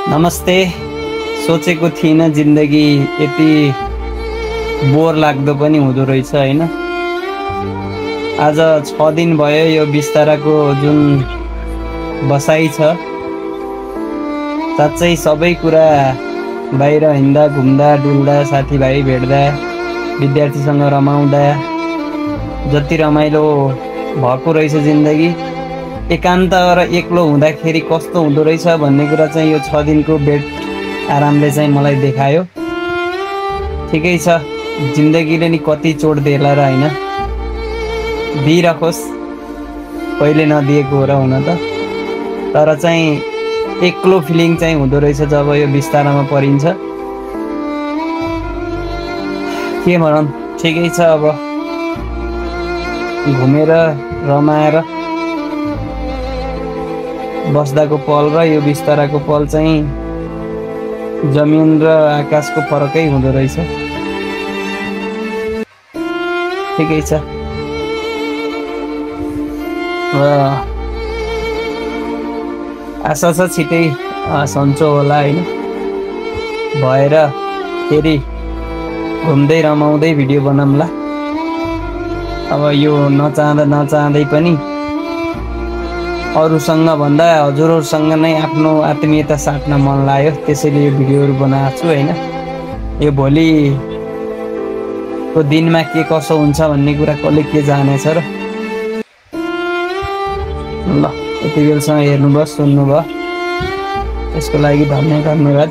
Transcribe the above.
नमस्ते। सोचेको थिइनँ जिन्दगी यति बोर लाग्दो पनि हुँदो रहेछ हैन। आज 6 दिन भयो यो बिस्ताराको जुन बसाइ छ, साँच्चै सबै कुरा बाहिर हिँड्दा घुम्दा डुल्दा साथीभाइ भेट्दा विद्यार्थीसँग रमाउँदा जति रमाइलो भएको रहेछ जिन्दगी, एकान्त र एक्लो हुँदाखेरि कस्तो हुँदो रहेछ भन्ने कुरा चाहिँ यो 6 दिनको बेड आरामले चाहिँ मलाई देखायो। ठिकै छ, जिन्दगीले नि कति चोट देला र हैन, दिइराखोस्, पहिले नदिएको हो र हुन त। तर चाहिँ एक्लो फिलिङ चाहिँ हुँदो रहेछ जब यो बिस्तारामा परिन्छ। के भनौँ, ठिकै छ, अब घुमेर रमाएर बस्दाको पल र यो बिस्ताराको पल चाहिँ जमिन र आकाशको फरकै हुँदो रहेछ। ठिकै छ, आशा छ छिटै सन्चो होला हैन, भएर फेरि घुम्दै रमाउँदै भिडियो बनाउँला। अब यो नचाहँदै पनि अरूसँग भन्दा हजुरहरूसँग नै आफ्नो आत्मीयता साट्न मन लाग्यो, त्यसैले यो भिडियोहरू बनाएको छु हैन। यो भोलिको दिनमा के कसो हुन्छ भन्ने कुरा कसले के जानेछ र। ल, यति बेलसम्म हेर्नुभयो सुन्नुभयो त्यसको लागि धन्यवाद।